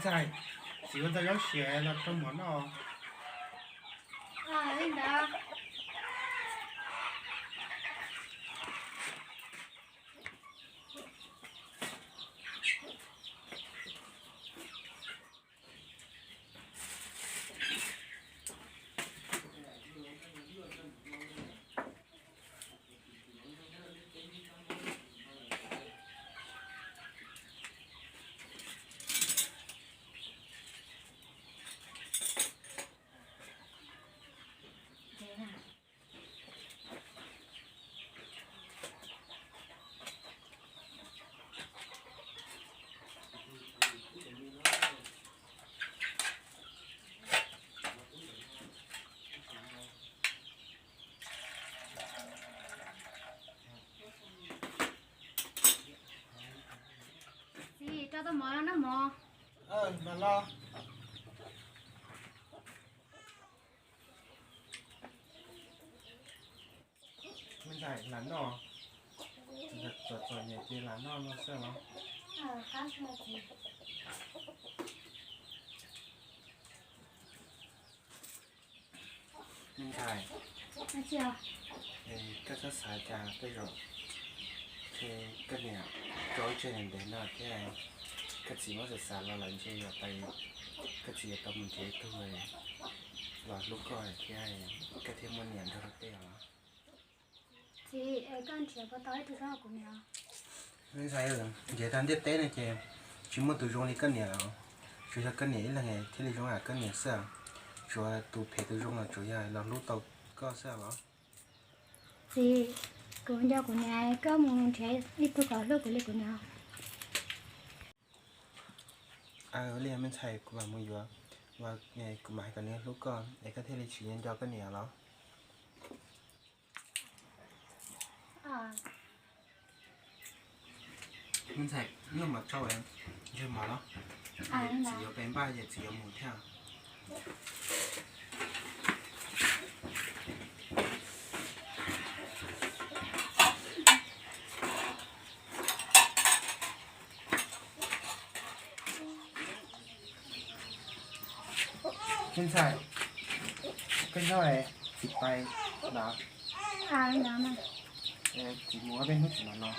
Txais, txiv ua tau zaub siav los rau mov noj. Txiv, rau tau mov los noj mov. Los los. Me ntxhais, lam noj. Txom txom nyem ces lam noj no xwb los. Me ntxhais, koj txhob xav cas tej zaum koj niam tso wb tseg ntev ntev no thiab, koj txiv muab xav xav los lawm ntshe yuav pais, koj txiv yuav tau mus nrhiav ib tug los hlub koj thiab, koj thiaj muaj niam nrog luag tej os. Txiv, koj nrhiav puas tau ib tug zoo kuv niam? Me ntxhais, nrhiav tag ntiaj teb no ces tsis muaj tus zoo li koj niam lawm. Tsuas yog koj niam ib leeg thiaj li zoo li koj niam xwb. Tsuas tus phem tus zoo los tsuas yog los hlub tau koj xwb los. Txiv, kuv nco kuv niam, koj mus nrhiav ib tug kom hlub kuv li kuv niam. Ua li me ntxhais, kuv mam mus yuav, kuv mam hais kom nws hlub koj es koj thiaj li tsis nco koj niam los. Me ntxhais, noj mov tsau, ntseg mov los, txiv yuav pem npaj ces txiv yuav mus thiab. Me ntxhais, koj nyob txiv pais los? Txiv mus ob peb hnub txiv mam los.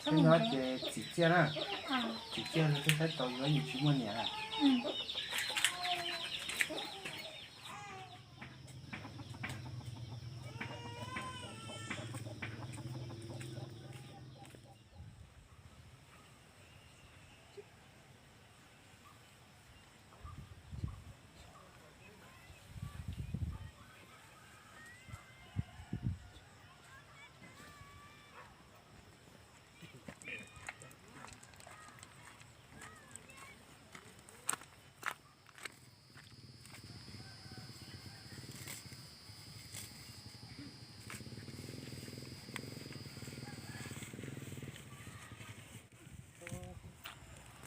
Koj nyob ces txiv ciaj na. Txiv ciaj no thiaj saib tau yuav, yus tsis muaj niam.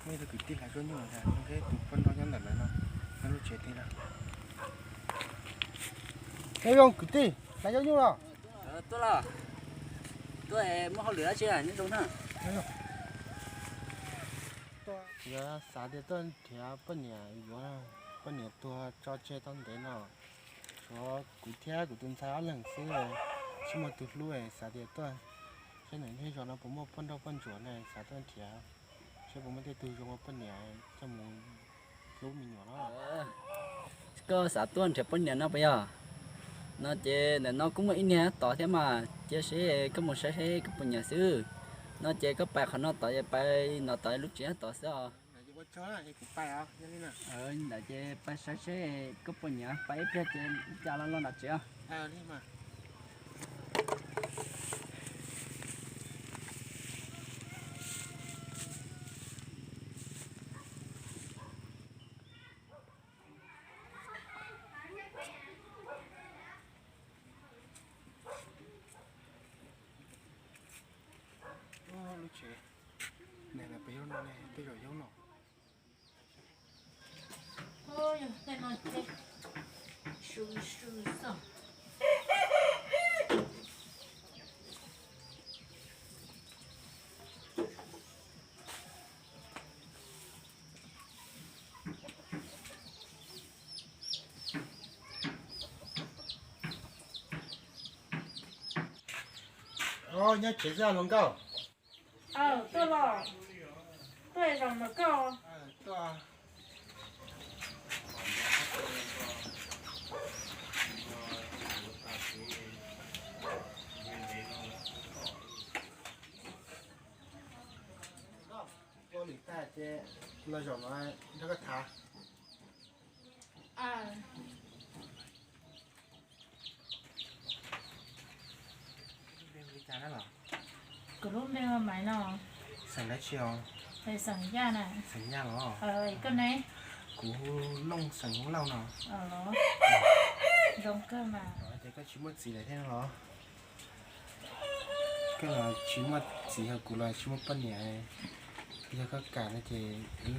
Muaj ib tug kwv tij hlais zaub nyuj, tus poj nrauj nyob ntawm lawv no, nyob lub tsev tij na. Nyob zoo kwv tij, hlais zaub nyuj los? Tuaj los, tuaj muaj hauj lwm dab tsi nyob zoo na? Yuav xav tias tuaj nrhiav poj niam yuav, poj niam tuag tso tseg tau ntev no. Tshuav kuv thiab kuv tus ntxhais ob leeg xwb, tsis muaj tus hlub, xav tias tuaj saib ntawm nej zos no puas muaj poj nrauj poj ntsuam na, xav tuaj nrhiav saib puas muaj tej tug zoo ua poj niam coj mus hlub me nyuam no. Koj xav tuaj nrhiav poj niam no puas yog? No ces ntawm no kuj muaj ib niag tod thiab mas, cia seb koj mus saib seb koj puas nyiam xwb. No ces koj pais qhov no tod, pais no tod lub tsev tod xwb os. Ntawm ces pais saib seb koj puas nyiam, pais ib pliag ces ib cas los los nram tsev os. Lub tsev, nws pem lub no ne, tej zaum yog no. Os, nyob tsev xwb hluas nkauj. Aw, tuaj los, tuaj zaum ntawm koj. Ua lwm tag ces los zaum no nrog koj tham. Kuv lub npe hu Maiv no. Xeem dab tsi os? Xeem Yaj na. Xeem Yaj los? Koj ne? Kuv Looj, xeem Hmoob Lauj no. Zoo kawg mas. Ces koj tsis muaj txiv lawm thiab no los? Koj los tsis muaj txiv, yog kuv los tsis muaj poj niam, yog koj kam no ces wb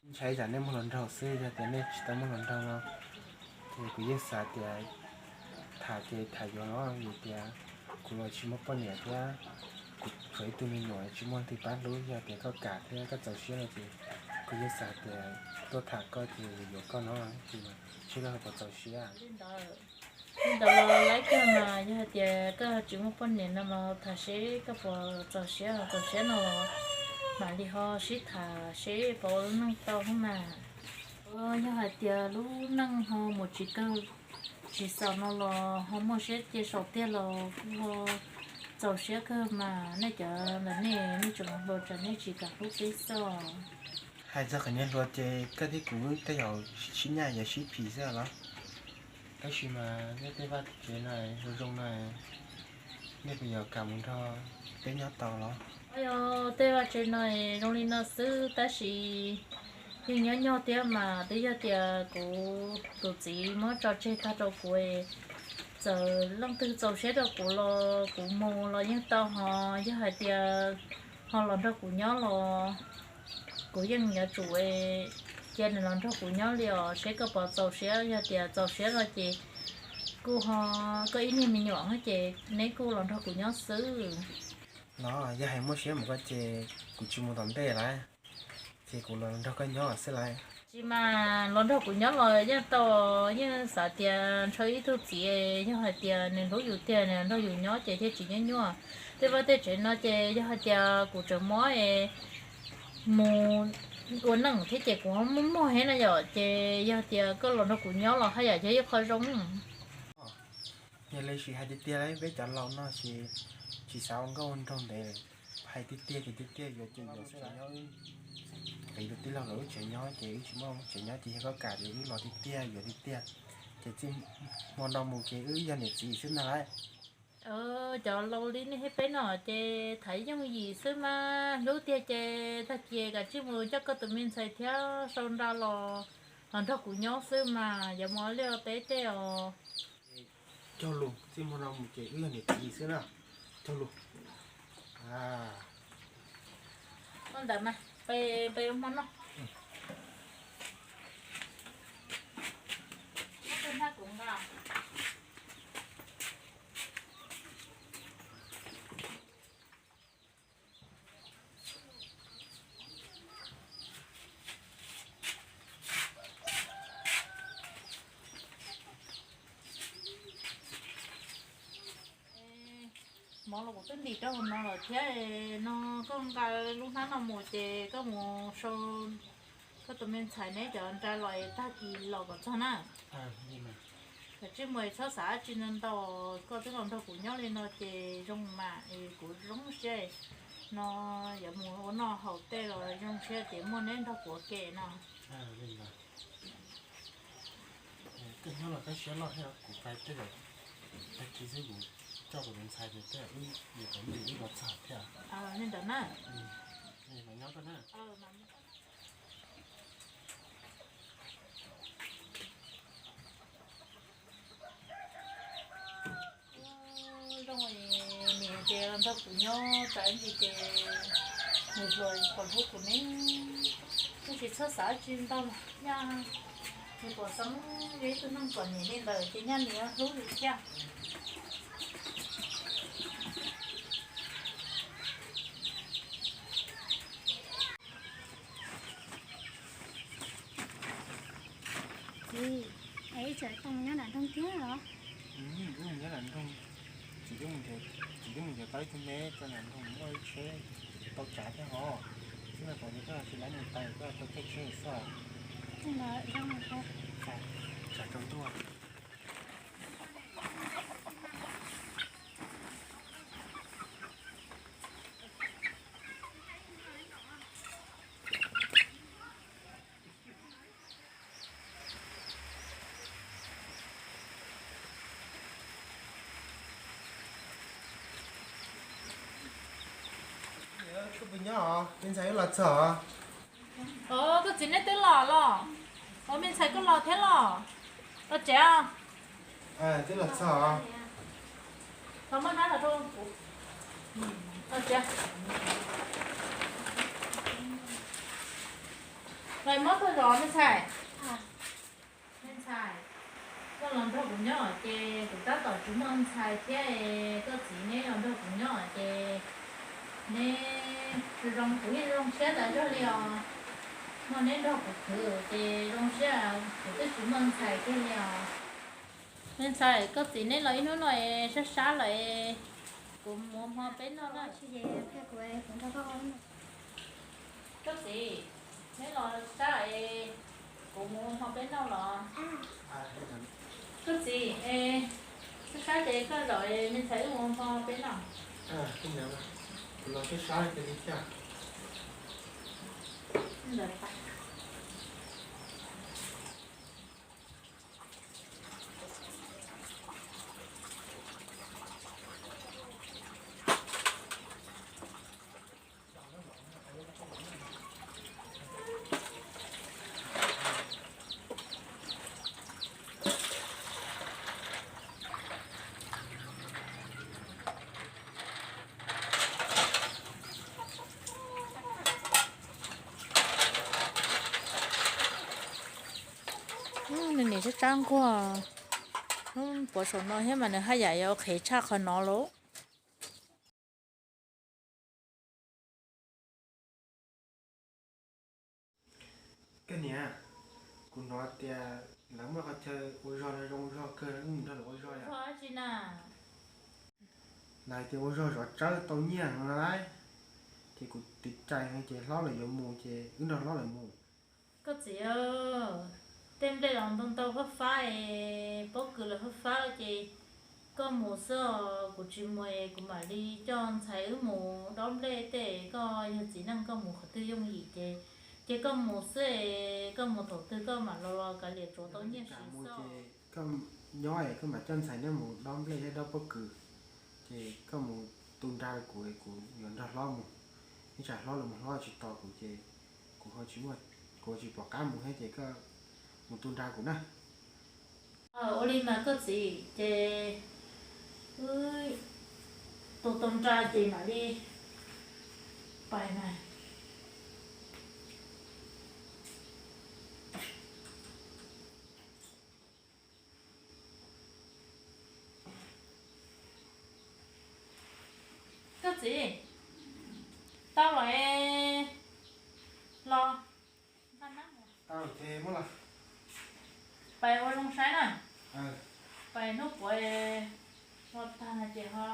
ntshai tsam nej muaj hluas nraug xwb, yog tias nej tsis tau muaj hluas nraug no ces kuv yeej xav tias tham ces tham yuav no, vim tias kuv los tsis muaj poj niam thiab, kuv tshuav ib tug me nyuam tsis muaj leej twg pab hlub, yog tias koj kam thiab koj txaus siab no ces kuv yeej xav tias tuaj tham koj ces yuav koj no, ces seb koj ho puas txaus siab. Li ntawd los laib kawg mas, yog hais tias koj tsis muaj poj niam no los tham seb koj puas txaus siab, txaus siab no los mam li ho sib tham seb puas ua lub neej tau thiab mas. Yog hais tias lub neej ho mus tsis kawg tsis xaus no los ho muaj siab cia saum tiag los kuj ho txaus siab kawg mas. Nej cov ntawm nej, nej tseem hluas tsam nej tsis kam hlub peb xwb. Hais txog qhov niag hluas ces koj thiab kuv tej zaum sib nyaj yuav sib phim xwb los? Tab sis mas nej tej vaj tsev no zoo zoo no, nej puas yuav kam mus nrog peb nyob tau los? Yog tej vaj tsev no zoo li no xwb tab sis yeej nyob nyog thiab mas, twb yog tias kuv tus txiv muab tso tseg tag rau kuv, txawm leej twg txaus siab rau kuv los kuv mus los yeej tau, ho yog hais tias ho los nrog kuv nyob los kuv yeej yuav tsum cia nws los nrog kuv nyob li os, seb koj puas txaus siab. Yog tias txaus siab no ces kuj ho koj ib niag me nyuam ces neb kuj los nrog kuv nyob xwb. Los yog hais muaj siab mus koj ces kuv tsis mus tom ntej lawm, ces kuv los nrog koj nyob xwb lawm. Tsis mas los nrog kuv nyob los yeej tau, yeej xav tias ntshaw ib tug txiv, yog hais tias nws hlub yus tiag nws nrog yus nyob ces thiaj tsis nyuaj nyuaj. Tej vaj tej tsev no ces yog hais tias kuv tseem muab mus ua neej thiab ces kuv muaj muaj heev na yom, ces yog tias koj los nrog kuv nyob los haj yam yog ib qho zoo. Yog li sim hais tiag tiag li peb cov laus no ces tsis xav ua nkauj ua nraug ntev, hais tiag tiag ces tiag tiag, yuav ces yuav xwb los. Wb tus tij laug los wb tsev nyob ces wb tsis muaj tsev nyob ces yog koj kam ces wb los tiag tiag yuav tiag tiag, ces txij hmo no mus ces wb yog niam txiv xwb ntag lauj. Cov laus li nej thiab peb no ces tham yooj yim xwb mas, hlub tiag ces tag kis kav tsij mus coj koj tus me ntxhais thiab sau nra los, los nrog kuv nyob xwb mas, yuav mus ua liaj ua teb tej os. Cog lus, txij hmo no mus ces wb yog niam txiv xwb na. Cog lus. Ua ntawd mas, peb ua hmo noj. Mov los kuv twb ntim rau hauv no lawm thiab no, koj nqa lub hnab no mus ces koj mus sau koj tus me ntxhais neb cov nra los es tag kis los kom txog na. Kav tsij mus, txhob xav dab tsi ntau ntau, koj twb los nrog kuv nyob li no ces zoo mas, kuv zoo siab no, yuav mus ua noj haus tej los zoo siab tias muaj neb nrog kuv ua ke no. Koj nyob los koj siab loj thiab, kuv pais tej zaum tag kis xwb kuv coj kuv tus ntxhais ces tej zaum wb yuav tau ntim wb los txog thiab. Li ntawd na. Nyob koj na. Zoo, niam ces los nrog kuv nyob tsam ib ntsis ces nws hluas kom hlub kuv ne. Twb tsis txhob xav dab tsi ntau, yog nws puas xeeb yog ib tug neeg txom nyem li ntawd ces nyaj nws yuav hlub yus thiab. Txiv, es ib txhia phooj nyob nram nroog thiab los? Nyob nram nroog. Txiv twb mus nrhiav tau ib tug me tso nam nrog mus muaj ib tsheb tau tsav thiab hov. Xwb no kom koj tsis lawv mus tau koj tau caij tsheb xwb. Tsav tsaus ntuj. Koj puas nyob os? Me ntxhais wb los txog. Os, koj txiv neb twb los los? Os, me ntxhais koj los thiab los? Los tsev os. Twb los txog. Los muab hnab los rau kuv. Los tsev. Los muab tuaj zov me ntxhais. Me ntxhais, koj los nrog kuv nyob ces kuv tab tom tsis muaj ntxhais thiab, koj txiv neb los nrog kuv nyob ces neb zoo, kuv yeej zoo siab tas zog li os. Muaj neb nrog kuv khwv ces zoo siab, kuv twb tsis muaj ntxhais kiag li os. Me ntxhais, koj txiv neb los ib hnub no es sab sab lawm es kuv mus ua hmo peb noj na. Koj txiv, neb los sab es kuv mus ua hmo peb noj los? Koj txiv, sab sab ces koj zaum es me ntxhais wb mus ua hmo peb noj. Kuv los sab sab li thiab. Nws niam sab sab nquag, hnub puav saum no thiab mas nws haj yam yuav qhev tshaj qhov no lauj. Koj niam, kuv hnov tias lawv muaj qhov chaw ua zog no zoo zog kawg, wb mus nrog lawv ua zog yom? Lawv hais tias ua zog zov tsawb tau nyiaj no lauj. Ces kuv tiv cai heev ces hlob lawv yuav mus ces wb nrog hlob lawv mus. Koj txiv, tej nplej los ntau ntau fab fab es pob kws los fab fab ces koj mus xwb os, kuv tsis mus es kuv mam li coj ntxhais wb mus dob nplej tej. Koj yog txiv neej koj mus qhov twg yooj yim ces, ces koj mus xwb es koj mus thaum twg koj mam los los kav liam tsuav tau nyiaj siv xwb. Koj nyob es koj mam coj ntxhais neb mus dob nplej thiab dob pob kws, ces koj mus tu nra kuv, kuv yuav nrog hlob mus. Ib tsam hlob los mus hlob tsis tos kuv ces kuv, kuv tsis pom qab mus thiab ces koj mus tu nra kuv na. Ua li mas koj txiv, ces wb tu tau nra ces mam li pais mas. Koj txiv, tau lawm los. Pais ua zoo saib na. Pais hnub puav ua tag ces ho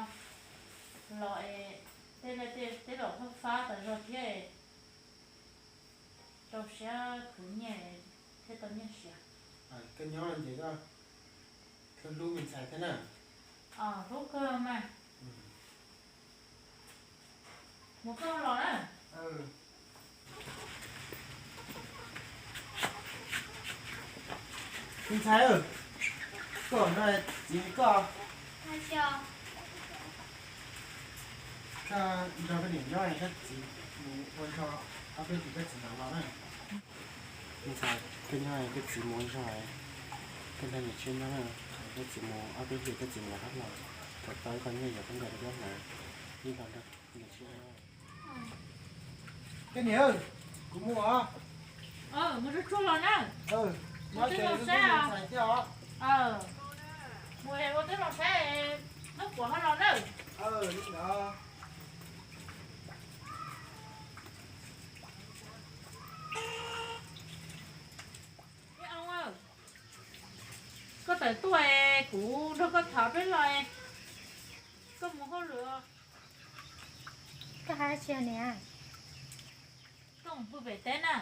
los es tej, tej laus fab fab tas zog thiab, rau siab khwv nyiaj thiab tau nyiaj siv. Koj nyob ces koj hlub hlub me ntxhais thiab na. Hlub kawg mas. Mus koj los na. Me ntxhais, koj no txiv koj. Koj nrog koj niam nyob, koj txiv mus ua zog ob peb hlis koj txiv mam los na. Me ntxhais, koj nyob koj txiv mus ua zog, koj nrog niam tshiab nyob na, koj txiv mus ob peb hlis koj txiv mam rov qab los, thaum tau ib qho nyiaj yuav koj nkaus rau koj hlawv, ib los nrog niam tshiab nyob. Koj niam, kuv mus os. Mus tsuag tsuag los na. Mus twb los saib os. Mus ua twb los saib, hnub puav ho los na. Koj tawm tuaj es kuv nrog koj thov peb los. Koj mus hauj lwm, koj hais tsis niam? Koj mus pw pem teb na.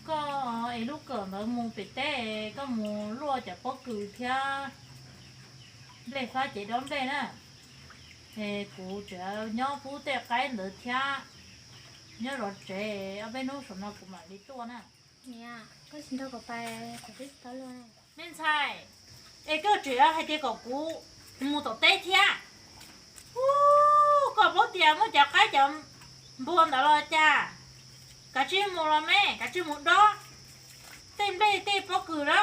Koj es lub kawm ntawd mus pem teb, koj mus luaj cov pob kws thiab nplej fab cev dob nplej na. Es kuv tseem nyob pub tej qaib ntawd thiab, nyob zov tsev ob peb hnub saum no kuv mam li tuaj na. Niam, koj tsis nrog kuv pais, kuv twb tsis tau luaj. Me ntxhais, es koj tseem hais tias kom kuv mus tom teb thiab. Ub, koj paub tias muaj cov qaib cov npua ntawd los cas? Kav tsij mus los me, kav tsij mus dob tej nplej tej pob kws na.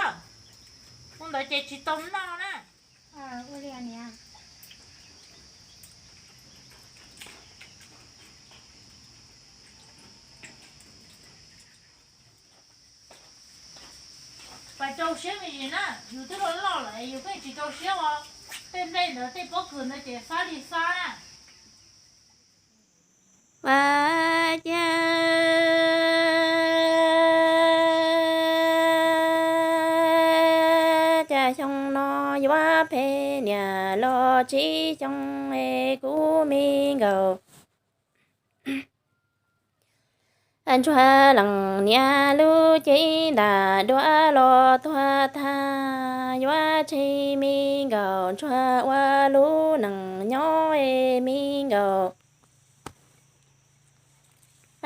Ua ntawd ces tsis tau noj na. Ua li niam. Pais rau siab me ntsis na, yus twb loj loj lawm yus pheej tsis rau siab ua tej nplej ntawd tej pob kws ntawd ces fab li fab na. Ua cas cas xyoo no yuav phem niam los tsib xyoo es kuv me nkauj ntsuag leej niam lub cev ntam duav los tuag tag, yuav tseg me nkauj ntsuag ua lub neej nyob es me nkauj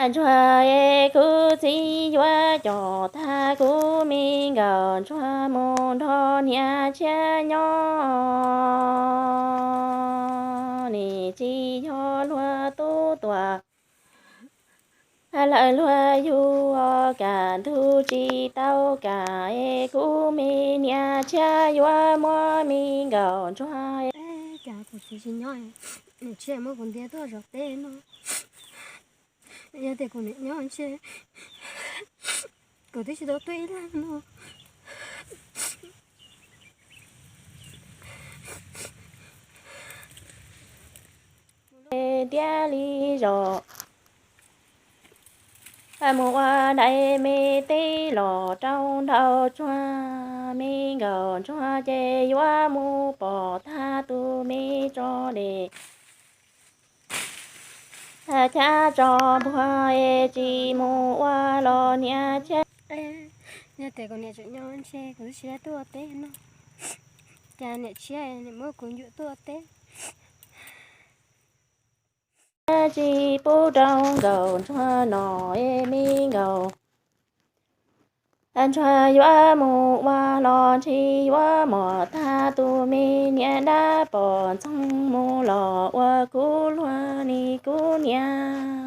ntsuag es kuv txiv yuav coj tag kuv me nkauj ntsuag mus nrog niam tshiab nyob. Nim tsis yog luag tub tuaj lawm luag yug, kam ntug tsis tau kam es kuv me niam tshiab yuav muab me nkauj ntsuag. Cas kuv txiv tsis nyob, niam tshiab muab kuv ntiab tuaj zov teb no. Yog tias kuv niam nyob ntshe kuv twb tsis tau tuaj ib lag no. Tiag li zos mus ua dais me teb los rau nraug tsuag, me nkauj ntsuag ces yuav mus pom tag tus me tso dej, chab tso npuag es tsis mus ua los niam tshiab. Yog tias kuv niam tseem nyob ntshe kuv twb tsis tau tuaj ua teb no. Cas niam tshiab niam muab kuv nyuam tuaj ua teb. Tsis pub rau nkauj ntsuag no es me nkauj ntsuag yuav mus ua los ntshe yuav mos tag tus me niam dab pom ntxoog mus los ua kuv luag ni kuv niam.